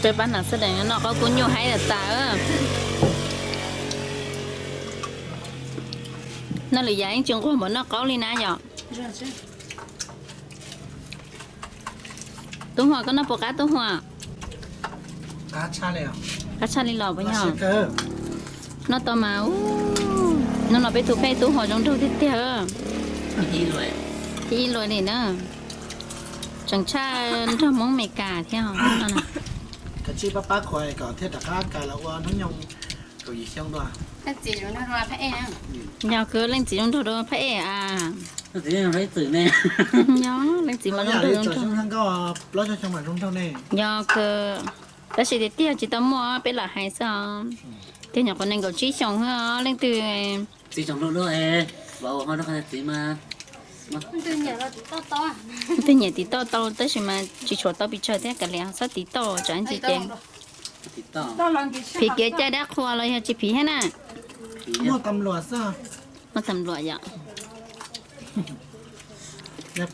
Pab no xwb deem noj qaub kub nyuj haib tas tas. Noj lwm yam yeej tsis nquag npaum noj qaub li na yom. Tub Huas, koj noj puas qab Tub Huas? Qab tshaj li los puas yog? Noj tau mas, hnub no peb tus phej Tub Huas zoo nraug tiag tiag. Ib luag li na, tseem tshaj nrog Hmoob Meskas thiab. Kav tsij pab pab khuav kom thiaj rov qab kawg los ua hnub nyoog kaum yim xyoo dua. Yog kawg leej txiv zoo nraug dua phaj ej a. Yog leej txiv mas zoo nraug zoo nraug. Yog kawg, tab sis tiag tiag tsis tau muaj peb lam hais xwb os. Tiag nyuam qhuav nees nkaum tsib xyoos xwb os leej twg. Txiv txiv mas, leej twg nyiam tiv toj tau tab sis mas tsis tshuav tau pes tsawg thiab kav liam txhob tiv toj tsam ntsis ces. Phim kev cai dab qhua los yog tsis phim thiab na? Muaj tam luam yom. Nyob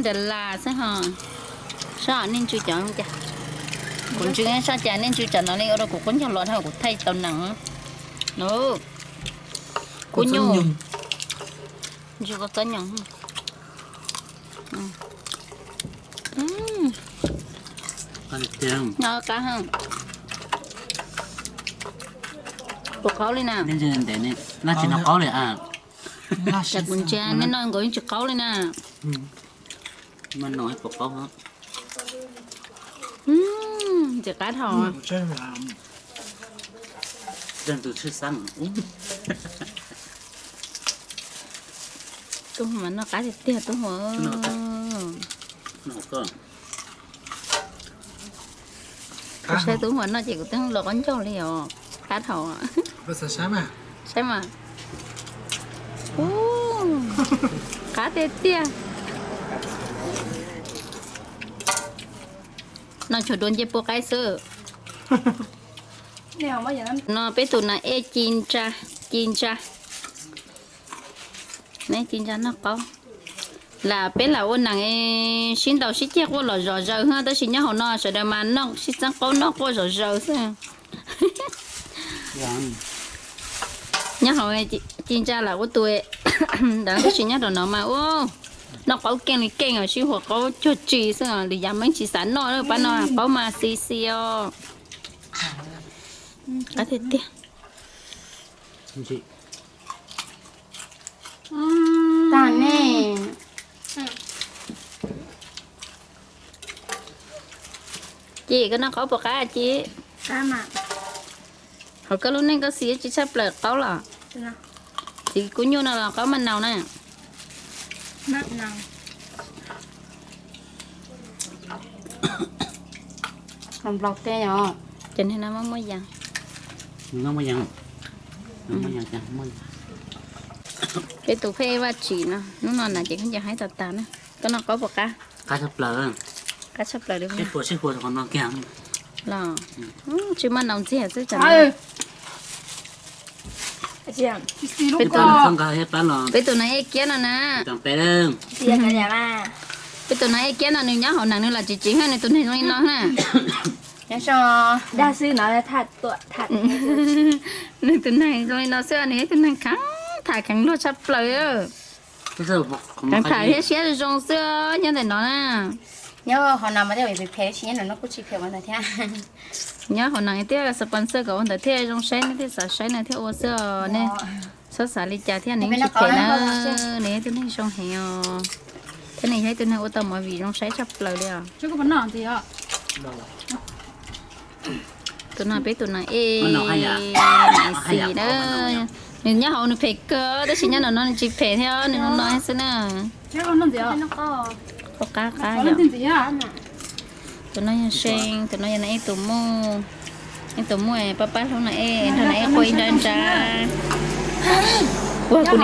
Dalas xwb ho. Soj nej ntsw cov, kuv ntsw soj cas nej ntsw cov no li ua rau kuv qub ncaug los dhau kuv thaij tau nees. Kub nyuj. Ntsw kua txob nyoos. Qab, puas qaub li na? Noj tsis noj qaub li. Cas kuv ntsia nej noj nkaus yeej tsis qaub li na. Ntxim qab dhau. Tub Huas mas noj qab tiag tiag Tub Huas. Kuv saib Tub Huas noj ces kuv twb los qaub ncaug li os, qab dhau. Saib mas, qab tiag tiag. Noj tshuav dua ncej puab qaib xwb. No peb tus nas ej ci ntsa, ci ntsa. Ci ntsa noj qaub. Lam peb lam ua nees sib ntaus sib ceg quaj los zom zaws xwb tab sis nyob hauv no sawv daws mas noj sib txeeb qaub noj quaj zom zaws xwb. Nyob hauv ci ntsa lam ua tus ntawd tab sis nyob rau no mas ua noj qaub keej li keej os, sib huas qaub cuag tsi xwb, lwm yam meej tsis xav noj pab no, qaub mas xis xis os. Qab tiag tiag. Ci, koj noj qaub puas qab ci? Hauv koj lub neej koj xis tsis tshaj plaws qaub los? Txiv kub nyuj no los qaub maj naus na? Ces no muaj muaj yas. Peb tus phej Vaj Tsim no hnub no na ces khaub ncaws haib tas tas na. Koj noj qaub puas qab? Qab tshaj plaws. Qab tshaj plaws li. Los tsis maj naus ntxiag xwb tsam. Peb tus nas ej kiab no na. Peb tus nas ej kiab no nws nyob hauv nees nws lam tsis tsim ha, nws tus neeg zoo li no na. Nws tus neeg zoo li no xwb, nws ib tug neeg kheev tham kheev luag tshaj plaws. Kheev tham thiab siab zoo xwb nyob ntawm no na. Nyob hauv no mas thiaj phem, nyob hauv no thiab sponsor kom ua ntawd thiaj zoo saib, nej thiaj xav saib nws thiaj ua xwb os. Nej txhob xav li cas thiab, nws yeej tsis phem na. Nws yog ib tug neeg zoo heev os, thiab nws yog ib tug neeg ua tau movie zoo saib tshaj plaws li os. Tus no peb tus nas ej, nas ej xis na. Nws nyob hauv nws phem kawg tab sis nyob no no nws tsis phem thiab, nws no no xwb na. Qab qab yom. Tus no yog See, tus no yog nas ej tus muj. Ej tus muj pab pab hlub nas ej, nrog nas ej quaj ib nrab ib nrab. Ua kuv niam